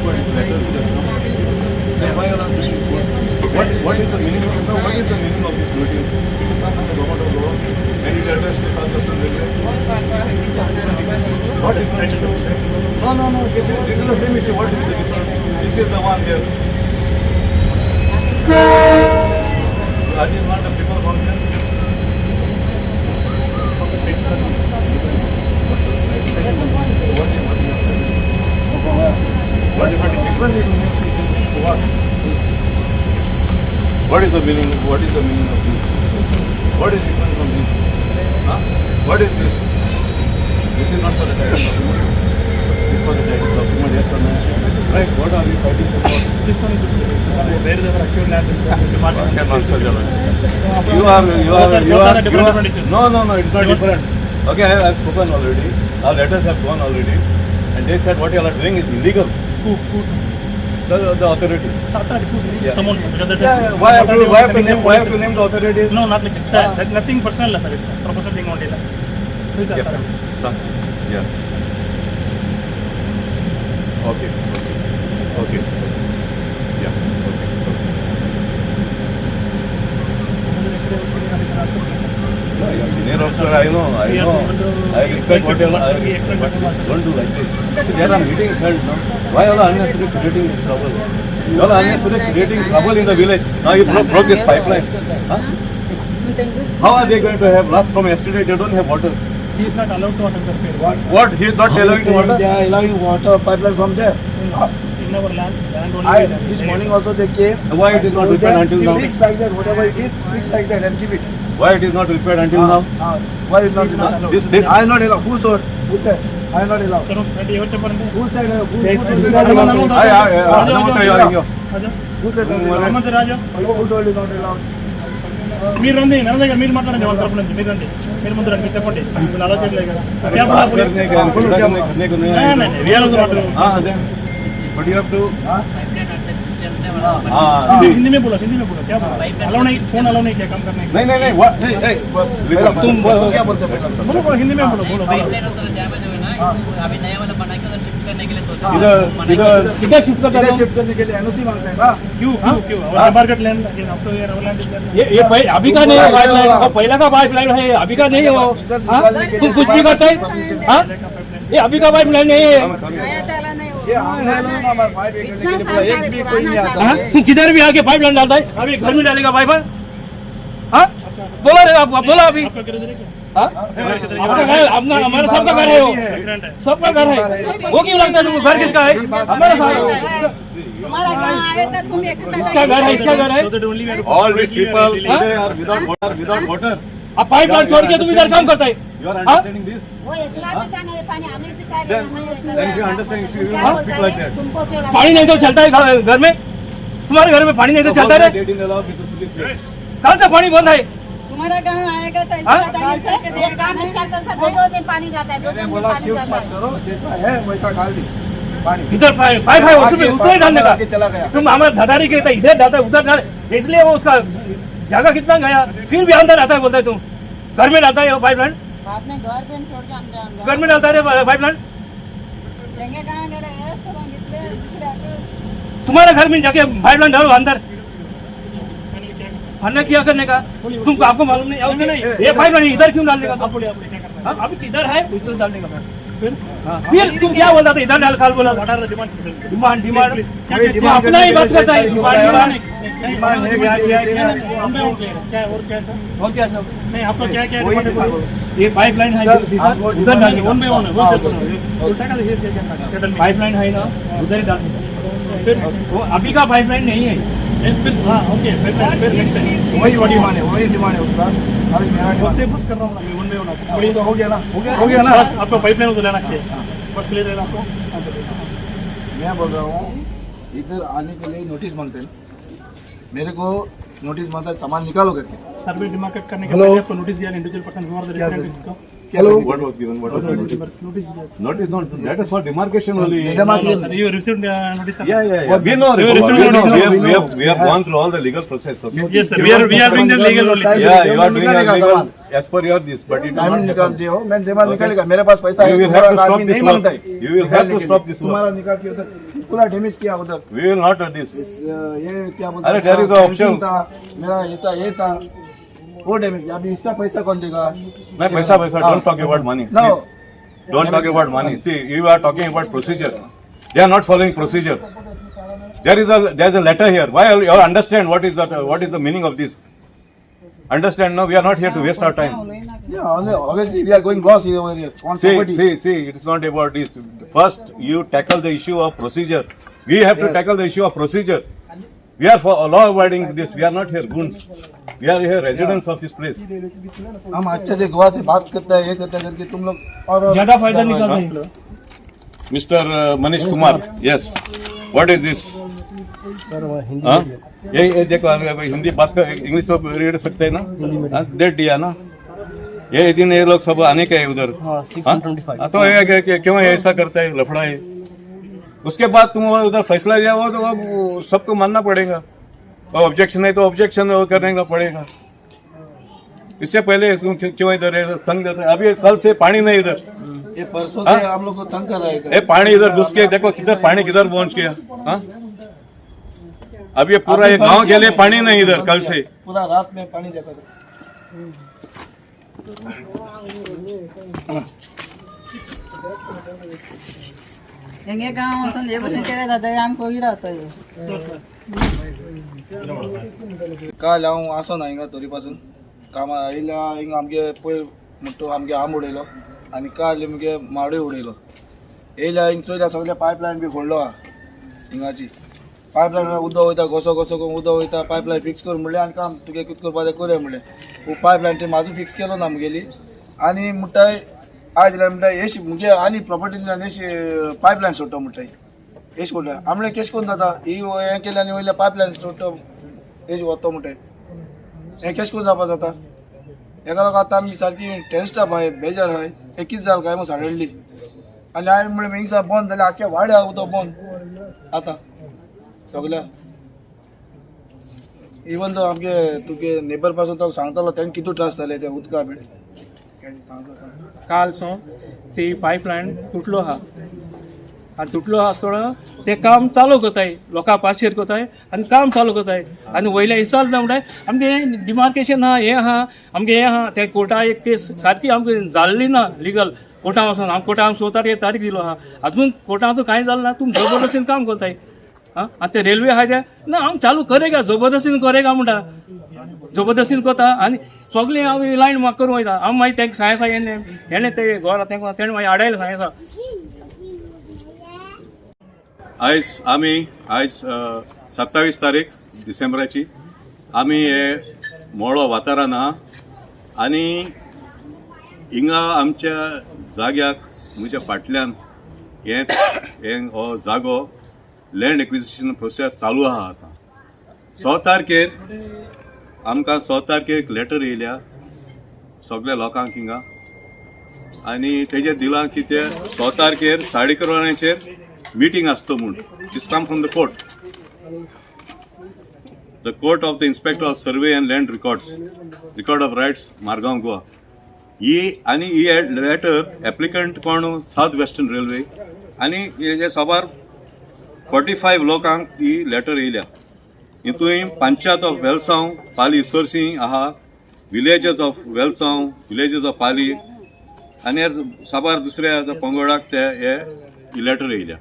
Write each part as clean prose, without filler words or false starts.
got his letters just now. Then why you are doing this work? What is the meaning of, no, what is the meaning of this notice? It is not from the government of Goa and it addressed to South Western Railway. What difference? No, this is the same issue. What is the difference? This is the one there. That is not the people from here. What is the difference in what? What is the meaning? What is the meaning of this? What is different from this? Huh? What is this? This is not for the title document. This is for the title document, yes or no? Right, what are we fighting for? This one is where they were acquired land. What nonsense. You Both are, are you different are, different issues. No, it's not different. Okay, I have spoken already. Our letters have gone already. And they said what you all are doing is illegal. Who? The authorities. Authority, who? Yeah. Someone, because that Yeah. Why have to name the authorities? No, not like that. Sir, that nothing personal, sir. It's professional thing only. Who is the Yeah. authority? Sir, yeah. Okay. Yeah, okay. No, you are senior officer, I know, I know. I respect what you are, I respect, but don't do like this. See, there are meetings held, no? Why all are unnecessarily creating this trouble? You all are unnecessarily creating trouble in the village. Now you broke this pipeline. Huh? How are they going to have, last from yesterday, they don't have water. He is not allowed to attend the fair. What, what, he is not allowing the water? They are allowing water pipeline from there. In our land, land only. I, this morning also they came. Why it is not repaired until now? Fix like that, whatever it is, fix like that and give it. Why it is not repaired until now? Ah, why is not allowed? This, I am not allowed. Who said? Who said? I am not allowed. ఎవరు చెప్పారంటే Who said? Who told you not allowed? I, Hanumantha, you are here. Raju Who said not allowed? Hanumantha Raju Who told you not allowed? మీరు రండి నరేంద్ర గారు మీరు మాట్లాడండి వాళ్ళ తరపు నుంచి మీరు రండి మీరు ముందు రండి మీరు చెప్పండి మీరు అలా చేయట్లేదు కదా क्या बोला बात करने के झगड़ा करने को नहीं आए। नहीं, नहीं, we are also not- हाँ, then, but you have to, हाँ? हाँ, see. Hindi में बोलो, हिंदी में बोलो, क्या बोला? अलाउ नहीं, फोन अलाउ नहीं किया काम करने के। नहीं, what? Hey, hey, Listen, तुम क्या बोलते हैं? बोलो बोलो, हिंदी में बोलो बोलो बोलो। पाइपलाइन उधर डैमेज हुआ ना, इसको अभी नया वाला बना के उधर शिफ्ट करने के लिए सोचा। इधर इधर किधर शिफ्ट करता इधर शिफ्ट करने के लिए एनओसी मांगते हैं ना? क्यों क्यों क्यों? और मार्केट लैंड अब तो ये लैंड ये अभी का नहीं है पाइपलाइन, वो पहला का पाइपलाइन है, अभी का नहीं है वो। इधर हाँ? निकालने के तुम लिए कुछ भी करते है हाँ? ये अभी का पाइपलाइन नहीं है। ये हमने ना हमारे पाइप एक करने के लिए बोला, एक भी कोई नहीं आता। हाँ? तुम किधर भी आके पाइपलाइन डालता है, अभी घर में डालेगा पाइप? हाँ, बोला रे आप बोला अभी। आपका किधर है क्या? हाँ? आपका घर, अपना हमारा सबका घर है वो, रेंट है। सबका घर है वो। क्यों लगता है तुमको? घर किसका है? हमारा सारा तुम्हारा गाँव आए तो तुम एक इसका घर है, इसका घर है। So that only we are All these people हाँ? today are without water, without water. अब पाइपलाइन छोड़ के तुम इधर काम करता है। You are understanding this? वो एकला पिता नहीं पानी हमें पिता। Then if you understand, you will not speak like that. तुमको क्यों पानी नहीं तो चलता है घर में? तुम्हारे घर में पानी नहीं तो चलता है? They didn't allow me to sleep here. कौन सा पानी बंद है? तुम्हारा गाँव आएगा तो हाँ? ऐसा काम स्टार्ट कर सकते, दो दिन पानी जाता है, दो मैंने दिन बोला पानी शिफ्ट जाता मत है। करो, जैसा है वैसा डाल दी पानी। इधर पाइप पाइप है, उसमें उधर ही डालने का। आगे चला गया। तुम हमारा धधारी के इधर डालता है, उधर डाल, इसलिए वो उसका जगह कितना गया, फिर भी अंदर आता है। बोलता है तुम घर में डालता है पाइपलाइन। बाद में घर पे छोड़ के हम जाएंगे। घर में डालता है पाइपलाइन। देंगे कहाँ गेले दूसरे। तुम्हारे घर में जाके पाइपलाइन डालो अंदर। हमने क्या करने का तुमको? आपको मालूम नहीं? नहीं, ये पाइपलाइन इधर क्यों डालने का? आप बोलिए, आप बोलिए, क्या करना है? हाँ, अभी किधर है उधर डालने का। फिर फिर तुम क्या बोलता था? इधर डाल काल बोला। What are the demands? Demand, demand. क्या वही डिमांड अपना ही बात करता है, डिमांड डिमांड। डिमांड है। क्या क्या क्या वन बाय वन क्लियर क्या है और क्या है सर? और क्या सब? नहीं, आपका क्या क्या वही डिमांड है बोलिए। ये पाइपलाइन है सर, जो सीधा आपको उधर डालने वन बाय वन है वो। हाँ, चलता है उल्टा का देखिए क्या क्या। पाइपलाइन है ना, उधर ही डालने का। फिर वो अभी का पाइपलाइन नहीं है। फिर हाँ, ओके, फिर नेक्स्ट वही डिमांड है, वही डिमांड है उसका। अभी मेरा कौन से डिमांड बात कर रहा हूँ ना मैं, वन बाय वन आपको वो तो हो गया ना, हो गया, हो गया ना। बस आपको पाइपलाइन उधर लेना चाहिए बस, क्लियर है आपको? मैं बोल रहा हूँ, इधर आने के लिए नोटिस मांगते हैं ना। मेरे को नोटिस मांगता है, सामान निकालो करके। सर्वे डिमार्केट करने के हेलो। पहले आपको नोटिस दिया individual person who are the क्या रेसिडेंट इसको। Hello. What was given? What was the notice? Notice not, that is for demarcation only. You received notice? Yeah. We know, You Ripuba. received We know. notice? We have gone through all the legal process, okay? Yes, sir. We are doing the legal only, sir. Yeah, you are doing your legal as per your this, but it will time not निकाल happen. दिए हो, मैं दिमाग निकालेगा, मेरे pass पैसा है। You will have to तुम्हारा stop Aadmi this नहीं work. मांगता है। You will have to stop this work. तुम्हारा निकाल के उधर पूरा डैमेज किया उधर। We will not do this. ये क्या बोलते अरे, हैं, there is a option. fencing था मेरा, ऐसा ये था, वो डैमेज किया। अभी इसका पैसा कौन देगा? नहीं, पैसा पैसा, don't talk about money. No. Please. Don't talk about money. See, you are talking about procedure. They are not following procedure. There is a letter here. Why you all understand what is that, what is the meaning of this? Understand? No, we are not here to waste our time. Yeah, obviously we are going loss over here on See, property. see, see, it is not about this. First, you tackle the issue of procedure. We have to Yes. tackle the issue of procedure. We are for law abiding this. We are not here goons. We are here residents of this place. हम अच्छे से गोवा से बात करता है, ये करता है करके तुम लोग और ज्यादा फायदा निकालते हैं। Mr. Manish Kumar, yes. What is this? हाँ? ये देखो, अगर हिंदी बात कर, इंग्लिश तो रीड सकते हैं ना? हाँ, दे दिया ना। ये दिन ये लोग सब आने के है उधर। हाँ? हाँ, तो क्यों ऐसा करता है, लफड़ा है। उसके बाद तुम वो उधर फैसला लिया हो तो वो सबको मानना पड़ेगा। और ऑब्जेक्शन है तो ऑब्जेक्शन करने का पड़ेगा। इससे पहले तुम क्यों इधर है, तंग देते? अभी कल से पानी नहीं इधर। ये परसों से हम लोग को तंग कर रहा है। ये पानी इधर घुस के देखो, किधर पानी किधर पहुंच गया। हाँ, अब ये पूरा ये गांव के लिए पानी नहीं इधर कल से। पूरा रात में पानी जाता था। हेंगे गांव वचून हे भशेन केलें जाता, आमकां वगी रावता। काल हांव आसोन हिंगा तरी पासून कामां आयल्या। हिंगा आमगे पयर म्हणटा आमगे आंब उडयलो आनी काल मुगे माडूय उडयलो। येयल्या हिंग चोयल्या, सगळे पायपलायन बी फोडलो आहा। हिंगाची पायपलायन उदक वयता, घसो घसो करून उदक वयता। पायपलायन फिक्स कर म्हणलें आनी काम तुगे कितें करपा तें करया म्हणलें। पायपलायन ते म्हाजो फिक्स केलो ना मुगेली। आनी म्हणटाय आयज जाल्यार म्हणटा एश मुगे आनी प्रॉपर्टींतल्यान एश पायपलायन सोडटा म्हणटाय। एश म्हणटा आमळे केश करून जाता ही हें केलें आनी वयल्या पायपलायन सोडटा एश वतो म्हणटाय। हें केश करून जावपा जाता? हेका लागून आतां आमी सारकी टेन्स्ड अप आहाय, बेजार आहाय। हें कितें जालें काय म्हूण सडनली आनी हांवें म्हणलें हिंगसा बंद जाल्यार आख्ख्या वाड्या उदक बंद आतां सगल्या। इवन तो आमगे तुगे नेबर पासून तो सांगतालो, तांकां कितू त्रास जाले ते उदका बी सांगता। कालसून ती पायपलायन तुटलो आहा आनी तुटलो आहा आसतना ते काम चालू करताय, लोकां पाशेर करताय आनी काम चालू करताय। आनी वयल्या इचारता म्हणटाय आमगे डिमार्केशन आहा, हें आहा आमगे, हें आहा। ते कोर्टा एक केस सारकी आमकां जाल्ली ना लिगल। कोर्टान वचोन आम कोर्टान 6 तारखेर तारीख दिलो आहा, अजून कोर्टान कांय जालें ना। तुमी जबरदस्तीन काम करताय। आं, आनी ते रेल्वे आहा ते ना आम चालू करेगा, जबरदस्तीन करेगा म्हणटा, जबरदस्तीन करता। आनी सगळें हांव लायन म्हाका करूंक वयता। हांव मागीर तांकां सांग आसा, हेणे हेणे ते घरा तांकां तेणें मागीर आडायलें सांग आसा। आयज आमी आयज 27 तारीख डिसेंबराची आमी हे मोळो वाठारान आहा आनी हिंगा आमच्या जाग्याक म्हज्या फाटल्यान हे हे हो जागो लँड एक्विजिशन प्रोसेस चालू आहा। आतां 6 तारखेर आमकां 6 तारखेर एक लेटर येयल्या सगल्या लोकांक हिंगा आनी तेजें दिलां की ते 6 तारखेर 11:30 वरांचेर मिटींग आसतो म्हूण। This come from the court, the court of the inspector of survey and land records, record of rights, Margao, Goa. ही आनी ही लेटर एप्लिकंट कोण? South western railway. आनी हे साबार 45 लोकांक ही लेटर येयल्या। हितून पंचायत ऑफ वेलसांव, पाली, इस्वरसिंग आहा, villages of Velsao, villages of Pali आनी हे साबार दुसऱ्या पंगडाक ते हे ही लेटर येयल्या।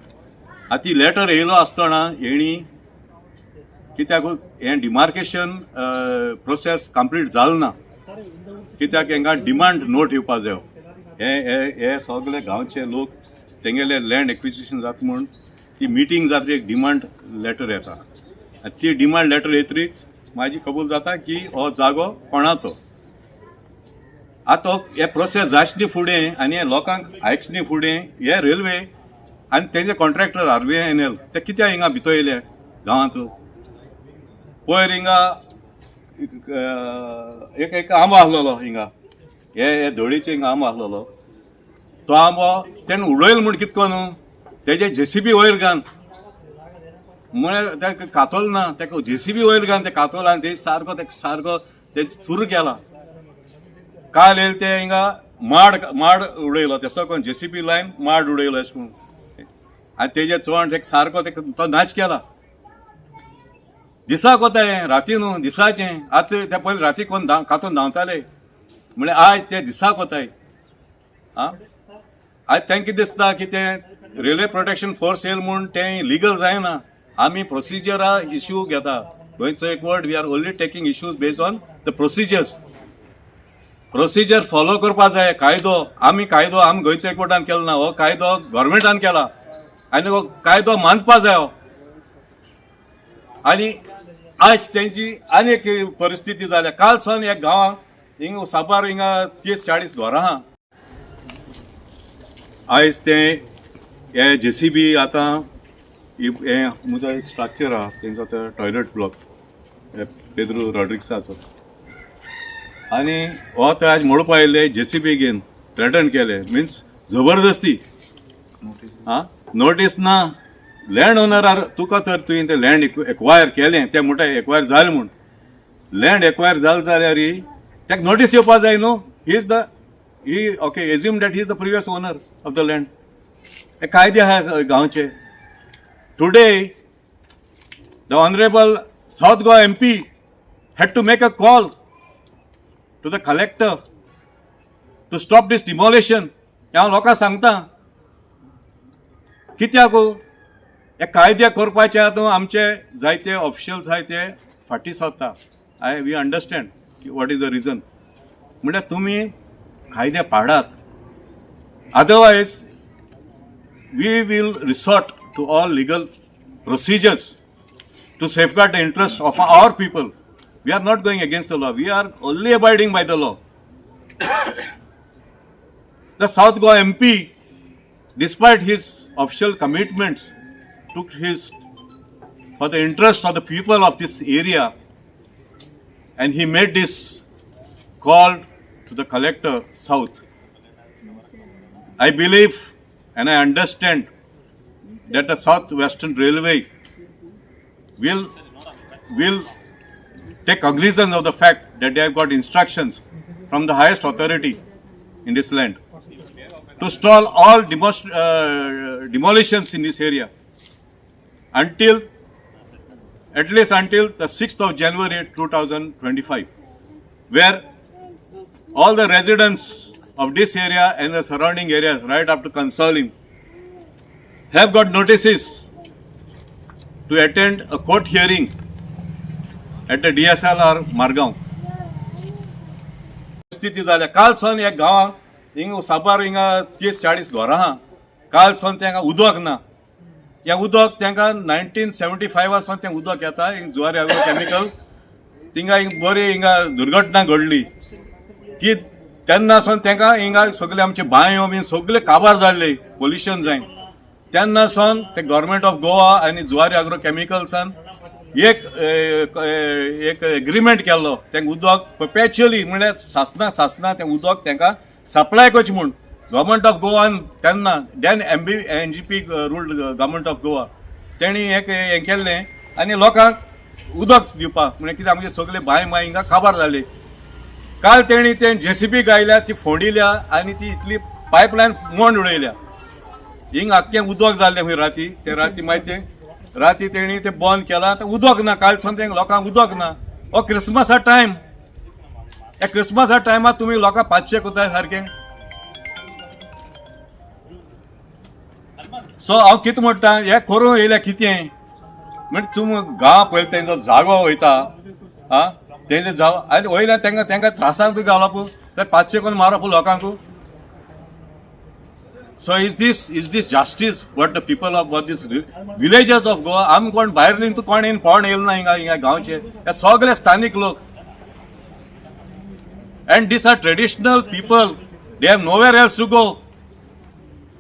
आतां ती लेटर येयलो आसतना हेणी कित्याक हें डिमार्केशन प्रोसेस कंप्लीट जालें ना, कित्याक हांकां डिमांड नोट येवपा जायो। हे हे हे सगळे गांवचे लोक तेंगेले लँड एक्विजिशन जाता म्हूण ती मिटींग जाता, एक डिमांड लेटर येता आनी ती डिमांड लेटर येतरीच म्हाजी कबूल जाता की हो जागो कोणाचो। आतां हे प्रोसेस जायचे फुडें आनी हे लोकांक आयकचे फुडें हे रेल्वे आनी तेजे कॉन्ट्रॅक्टर आरवीएनएल ते कित्याक हिंगा भितर येयले गांवांत? पयर हिंगा एक एक आंबो आसलेलो हिंगा, हे हे धोळीचे हिंगा आंबो आसलेलो, तो आंबो तेणें उडयल म्हूण कित करून न्हू तेजे जेसीबी वयर घान म्हळ्यार तेका कातोल ना, तेका जेसीबी वयर घान ते कातोल आनी ते सारको तेका सारको तेज चूर केला. काल येयले ते हिंगा माड माड उडयलो, ते सगळो जेसीबी लायन माड उडयलो अशें करून आनी तेजे चवण तेका सारको तेका तो नाच केला. दिसाक वता हें, राती न्हू दिसाचें. आतां ते पयलीं राती कोण धांव कातून धांवताले, म्हळ्यार आयज ते दिसाक वताय. आं, आयज तांकां दिसता की तें रेल्वे प्रोटेक्शन फोर्स येयल म्हूण तें लिगल जायना. आमी प्रोसिजरा इश्यू घेता गोंयचो एक word, we are only taking issues based on the procedures. Procedure follow करपा जाय. कायदो आमी कायदो आमी गोंयचो एकवटान केलो ना, हो कायदो गव्हर्मेंटान केला आनी हो कायदो मानपा जाय हो. आनी आयज तेंची आनी एक परिस्थिती जाल्या. काल सावन ह्या गांवांत हिंगा साबार हिंगा 30-40 घरां आहा. आयज तें हे जेसीबी आतां हें म्हजो एक स्ट्रक्चर आहा तेंचो तो टॉयलेट ब्लॉक पेद्रू रॉड्रिक्साचो, आनी हो ते आयज मोडपा आयिल्ले जेसीबी घेवन थ्रेटन केले, मिन्स जबरदस्ती. आं, नोटीस ना. लँड ओनरार तुका तर तुवें तें लँड एक्वायर केलें, तें म्हणटा एक्वायर जालें म्हूण. लँड एक्वायर जालें जाल्यार ताका नोटीस येवपा जाय न्हू. He is the he okay, assume that he is the previous owner of the land. हे कायदे आहा गांवचे. Today the honourable South Goa MP had to make a call to the collector to stop this demolition. हांव लोकांक सांगता कित्याक हे कायदे करपाचे आतां आमचे जायते ऑफिशियल्स आहाय ते फाटीं सरता. I we understand की what is the reason. म्हणल्यार तुमी कायदे पाडात, otherwise we will resort to all legal procedures to safeguard the interest of our people. We are not going against the law. We are only abiding by the law. The South Goa MP, despite his official commitments, took his for the interest of the people of this area and he made this call to the collector South. I believe and I understand that the South Western Railway will take cognizance of the fact that they have got instructions from the highest authority in this land to stall all demolitions in this area until at least until the 6th of January 2025, where all the residents of this area and the surrounding areas right up to Cansaulim have got notices to attend a court hearing at the DSLR Margao. स्थिती जाल्या. काल सावन ह्या गांवांत हिंगा साबार हिंगा 30-40 घरां आहा. काल सावन तांकां उदक ना. हें उदक तांकां 1975 सावन तें उदक येता. हिंग जुवारी आग्रो केमिकल थिंगा हिंग बरी हिंगा दुर्घटना घडली ती, तेन्ना सावन तांकां हिंगा सगळे आमचे बांयो बीन सगळे काबार जाल्ले पोल्युशन जायन. तेन्ना सावन ते गव्हर्मेंट ऑफ गोवा आनी जुवारी आग्रो केमिकल्सान एक एक एग्रीमेंट केल्लो, तेंका उदक परपेच्युअली म्हणल्यार सासना सासना तें उदक तांकां सप्लाय करचें म्हूण. गव्हर्मेंट ऑफ गोवान तेन्ना, then MB NGP ruled government of Goa, तेणी एक हें केल्लें आनी लोकांक उदक दिवपाक, म्हणजे कितें आमचे सगळे बांय माय हिंगा काबार जाले. काल तेणी ते जेसीबी गायल्या, ती फोडिल्या आनी ती इतली पायपलायन मोड उडयल्या. हिंग आख्खें उदक जाल्लें खंय राती, ते राती मागीर ते राती तेणी ते बंद केलां. आतां उदक ना. काल सावन तेंका लोकांक उदक ना. हो क्रिसमसा टायम, ह्या क्रिसमसा टायमार तुमी लोकांक पातशें करता सारकें. सो हांव कितें म्हणटा, हें करूंक येयल्या कितें म्हणजे तुमी गांव पयलीं तेंचो जागो वयता, आं तेंचे जाव आनी वयल्यान तांकां तांकां त्रासांक घालप तर पातशें करून मारप लोकांक. So is this justice what the people of what this villages of Goa? आमी कोण भायर न्ही, कोण येवन कोण येयलो ना हिंगा. हिंगा गांवचे हे सगळे स्थानीक लोक and these are traditional people. They have nowhere else to go.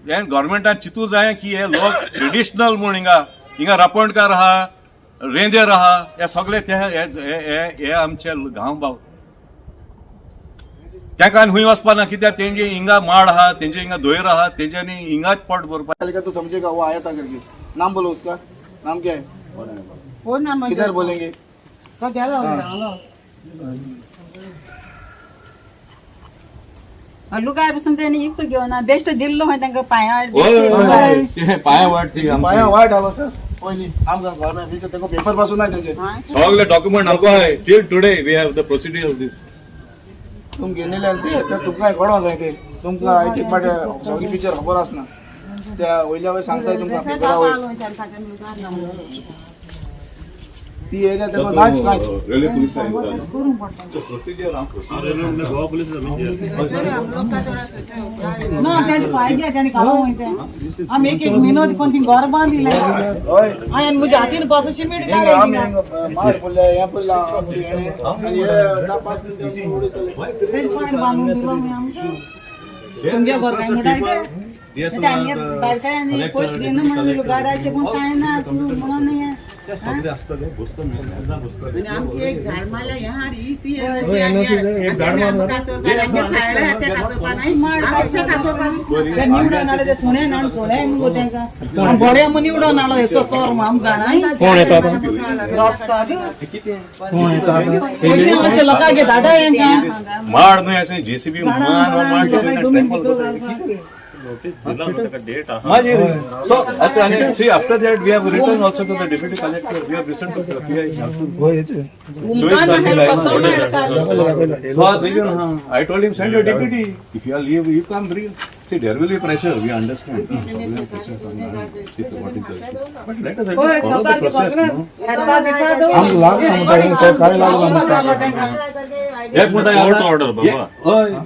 हे गव्हर्मेंटान चिंतू जाय की हे लोक ट्रेडिशनल म्हूण हिंगा हिंगा रापणकार आहा, रेंदेर आहा, हे सगळे ते हे हे- हे हे आमचे गांव भाव. ताका आनी हुंय वचपा ना, कित्याक तेंचे हिंगा माड आहा, तेंचे हिंगा दोयर आहा, तेंच्यांनी हिंगाच पोट भरपा. का तो समझेगा, वो आया था करके. नाम बोलो उसका, नाम क्या है? कोण ना. किधर बोलेंगे? तो गेलो. लुगाय पासून तेणी इकतो घेवना, बेश्टो दिल्लो खंय तांकां पांयार. ते पांया वाट ती आमची. पाया वायट आलो सर, पयलीं आमकां गव्हर्मेंट तेका पेपर पासून नाही तेजे. सगळे डॉक्युमेंट आमकां आहाय. Till today we have the procedure of this. तुम गेलेले आनी ते ते तुमकां कळोंक जाय, ते तुमकां I T पाटे सगळी पिक्चर खबर आसना. त्या वयल्या वयर सांगताय तुमकां पेपरा वयर ती येयल्या तेका नाच कांयच. Railway police. Procedure. ना तेजे पांय घे, तेणी काडूंक वयता ते. आमी एक एक मिनोद कोण ती घर बांदिले. हय. हांवें म्हज्या हातीन बस शिमीट हिंगा काडली. आमी हिंगा मार पडले, हें पडला आनी हे 10-5 मिनटां उडयतले. तेजे पांय बांदून दिलो आमी आमकां. तुमगे घर काय म्हणटाय ते? बारकाय पयशे दिना म्हणून लुगाराचे, पूण कांय ना म्हणून हें. सगळे आसतले, बसतो मेजा बसतले. एक झाड मारल्या ह्या ही ती. ते निवडून आले ते सुणे ना, सुणे मुगो तेंका बरें म्हूण निवडून आलो हेसो चोर म्हूण आम जाणाय. कोण येता आतां? रस्ता कोण येता आतां? पयशे अशे लोकांक धाडा हेंकां. माड न्हय अशें जेसीबी मान वा माड. मागीर सो अच्छा, आनी see, after that we have written also to the deputy collector, we have written to the PI also. कसो मारता? I told him, send your deputy. If you are leave, you can't bring. See, there will be pressure, we understand. It's what is the issue. But let us at least follow the process, no? हेसता दिसा आमकां लागना म्हणटा, काय लागना म्हणटा. एक म्हणटा court order बाबा.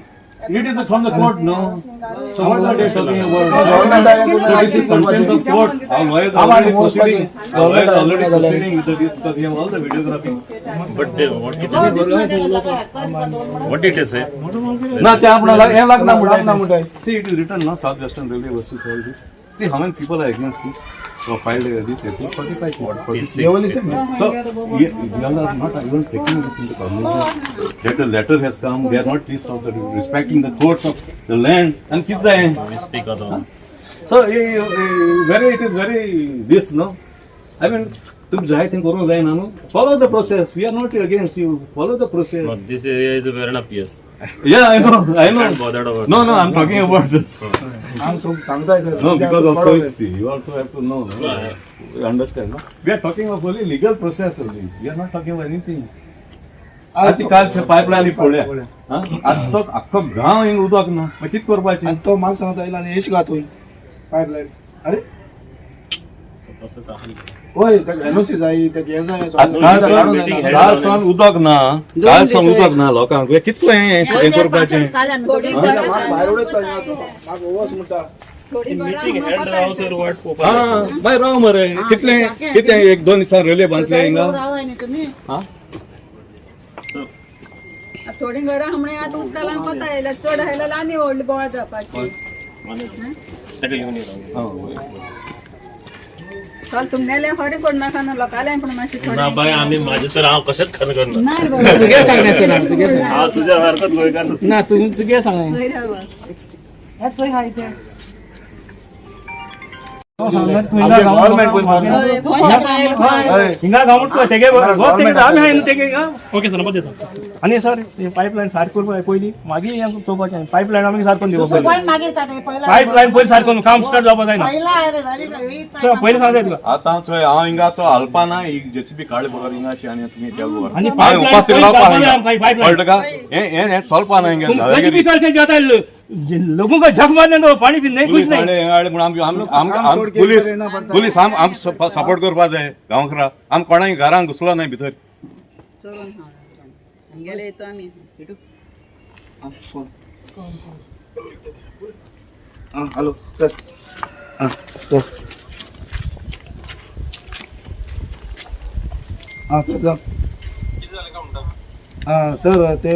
It is from the court, no? So what are they talking about? So this is contempt of court. Our lawyers are already proceeding. Our lawyers are already proceeding with this because we have all the videography. What it is? ना ते आपणाला हें लागना. लागना म्हणटा. See, it is written, no? South Western Railway versus all this. See how many people are against this or filed this, I think 45, 46. So, yeah, you all are not even taking this into cognizance. That a letter has come, they are not least of the respecting the courts of the land and कित जाय. So, very, it is very this, no? I mean, तुम जाय थंय करूंक जायना न्हू? Follow the process. We are not against you. Follow the process. This area is Verna PS. Yeah, I know, I know. Bothered about No, no, I'm talking about the आम सांगताय sir. No, because also see, you also have to know, no? You understand, no? We are talking of only legal process only. We are not talking of anything. आतां काल pipeline पळोवया. आतां तो आख्खो गांव हिंग उदक ना, मागीर कितें करपाचें? आनी तो म्हाका सांगता येयला आनी येश घातूय पायपलायन. अरे होय, ताका एनओसी जाय, ताका हें जाय. आतां काल सावन उदक ना, काल सावन उदक ना लोकांक. हें कितलें हें हें करपाचें? थोडी घरां भायर उडयता तो, म्हाका वच म्हणटा. थोडी घरां. हा, मागीर राव मरे. कितलें कितें एक दोन दिसां रेल्वे बांदले हिंगा. हा. थोडी घरां हमणे आतां उदकां कोता आयल्या, चड आयल्यार आनी व्हडली बोवाळ जावपाची. चल, तुमगेलें खरें पडनाका न्हू, लोकांलें पण मातशें ना थोडें. बाय, आमी माझे तर हांव कशेंच खरें करना. ना बाबा. तुगे सांगणें सर, तुगे सांग. हांव तुज्या सारकोच गोंयकार. ना, तूं तुगे सांग. खंय राव? गव्हर्मेंट पळय मारना. हय, खंय सकाळी खंय. हय. हिंगा गांव तेगे तेगे आमी हाय न्हू तेगे. ओके सर, नंबर दिता. आनी सर, पायपलायन सारकी करपा पयलीं, मागीर हें चोवपाचें. पायपलायन आमी सारको दिवप. पायपलायन पयलीं सारको काम स्टार्ट जावपा जायना सर, पयलीं सांगता तुका. आतां चोय, हांव हिंगाचो हालपा ना. ही जेसीबी काडले बगर हिंगाची आनी तुमी त्या बगर आनी हांवें उपाशी पायपलायन रावपा पयलीं हिंगा. पायपलायन. कळटा का? हें हें हें चलपा ना हिंगा. तुम कुछ भी करके जाता है, लोगों का झक मारने दो, पानी भी नहीं, कुछ पुलीस नहीं. हाडले, हें हाडले म्हूण आम आम आम आम पुलीस पुलीस आम आम सपोर्ट करपा जाय गांवकरा. आम कोणाय घरांक घुसलो नाय भितर. चोरून खावं. आमगेले येतो आमी. आं, हॅलो सर. आं सर, आं सर, सांग. आं सर, ते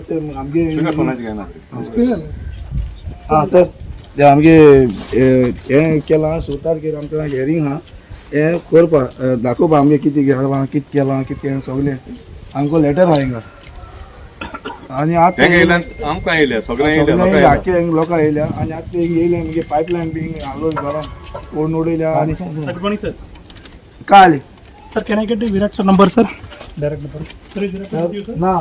ते आमगे तुका फोनाचें घेना. आं सर, ते आमगे हें केलां स तारखेर आमकां हियरींग आहा. हें करपा दाखोवपा आमगे कितें केलां, कितें केलां, कितें केलां सगळें. आमकां लेटर आहा हिंगा. आनी आतां तेंगे येयल्यान आमकां येयल्या, सगळें येयल्या, लोकां येयल्या. आख्खे लोकां येयल्या आनी आतां हिंग येयले मुगे पायपलायन बी हालो घरान ओडून उडयल्या आनी सर, गुड मॉर्निंग सर. काल sir, can I get Virat sir number, sir? Direct number sir, Virat sir. ना.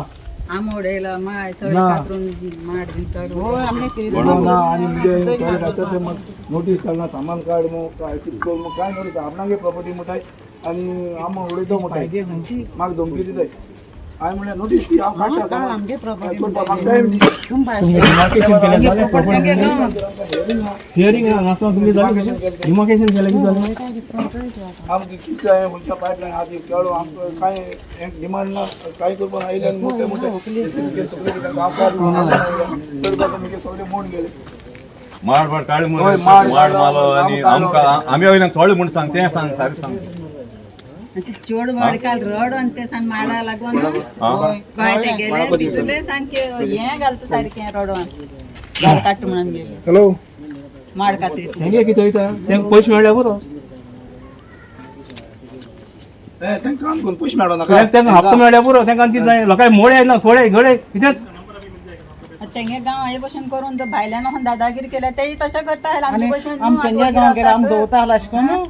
आम उडयला माय सगळें ना. कातरून माड बीन सगळें. ना ना. आनी मुगे टॉयलेट आसा ते मग नोटीस काडना, सामान काड मग, काय कितें कर मग, काय नोटीस आपणागे प्रॉपर्टी म्हणटाय आनी आम उडयतो म्हणटाय, म्हाका धमकी दिताय. हांवें म्हणलें नोटीस दी, हांव काडटा सामान. म्हाका टायम दी. हियरिंग हांगासर तुमी जालें, डिमार्केशन केलें की जालें. आमकां कितलें हांवें खंयच्या पायपलायन आहा ती केळो, आमकां कांय हें डिमांड ना, कांय करपाक आयले आनी मोठे मोठे गांवकार करपाक मुगे सगळे मोड गेले. माड माड काड हय, म्हण माड माड काडलो, मालो आनी आमकां आमकां आमी वयल्यान चोड म्हूण सांग, तें सांग, सारकें सांग. आनी ते चेड व्हड काल रड आनी ते सान माडा लागून गोंय ते गेले भिजूले सामकें हें घालता सारकें रडोन झाड काडटा म्हणून गेले. हॅलो. माड कातरीत. तेंगे कितें वयता, तेंका पयशे मेळ्ळ्या पुरो. तेंकां काम करून पयशे मेळना काय? तेंका हप्तो मेळ्ळ्या पुरो, तेंका आनी कितें जाय? लोकांक मोडे ना, थोडे घडे कितेंच. तेंगे गांव हे भशेन करून जर भायल्यान वचून दादागिरी केल्या तेय तशें करता आमचे भशेन. आम तेंगे गांव गेले, आम दवरता आसलो अशें करून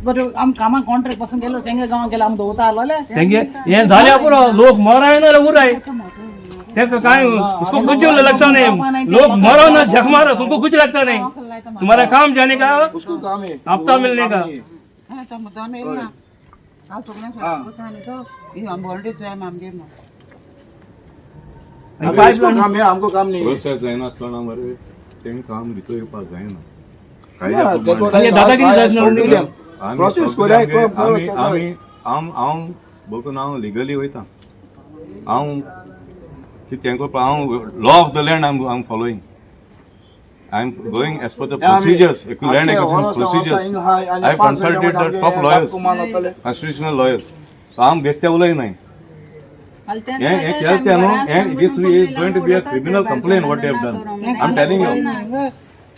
बरें आम कामाक कॉन्ट्रॅक्ट पासून गेलो, तेंगे गांव गेले, आम दवरता आसलोले. तेंगे हें जाल्या पुरो, लोक मराय ना उराय. तेंका काय उसको कुछ लगता नहीं, लोग मरो ना झक मारो, तुमको कुछ लगता नहीं, तुम्हारा काम जाने का, उसको काम है हप्ता मिलने का. अबे उसको काम है, हमको काम नहीं है. प्रोसेस जायनासतना मरे तें काम भितर येवपाक जायना. Yeah, that's what I- आनी दादागिरी I जायच ना. spoke to them. Process कोराय, आमी आमी हांव हांव बघून हांव लिगली वयता. हांव कितें करपा, हांव law of the land I am following. I am going as per the procedures, land acquisition procedures. I consulted the top lawyers, constitutional lawyers. हांव बेश्टे उलयनाय. हें हें केलें तें न्हू, हें this is going to be a criminal complaint what have done. I am telling you,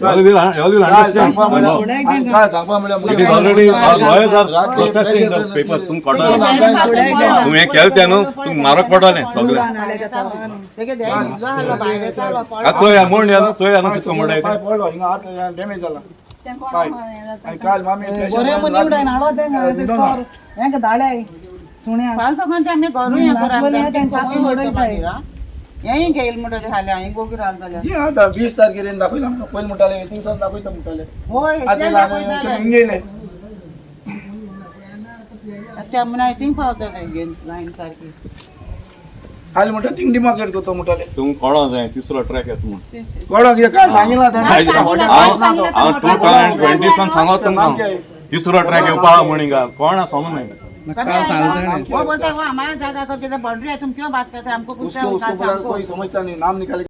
all will काय सांगपा understand. म्हणल्यार, काय सांगपा म्हणल्यार It is already, our lawyers are processing the papers. तुमकां कळटलें, तुमी हें केलें तें न्हू, तुमकां मारक पडटलें सगळें. आतां चोया म्हण या न्हू, चोया न्हू कितको मोडाय पाय तें. पडलो हिंगा, हात डॅमेज जाला पाय. आनी काल मामी बरें म्हण निवडाय हाडो तेंका चोर हेंका धाडाय सुण्या हे आतां 20 तारखेर दाखयला आमकां, पयलीं म्हणटाले थिंगसान दाखयता म्हणटाले, आतां हिंग येयले. काल म्हणटा थिंग डिमार्केट करता म्हणटाले. तुमकां कळोंक जाय तिसरो ट्रॅक येता म्हूण. कोणाक हे काय सांगिना ताणें. हांव हांव 2020 सान सांगत तुमकां तिसरो ट्रॅक येवपा आहा म्हूण हिंगा कोण सांगू न्हय. वो बोलता है वो हमारा जागा करके बाउंड्री है, तुम क्यों बात करते हैं हमको? उसको उसको बोला, कोई समझता नहीं, नाम निकाल.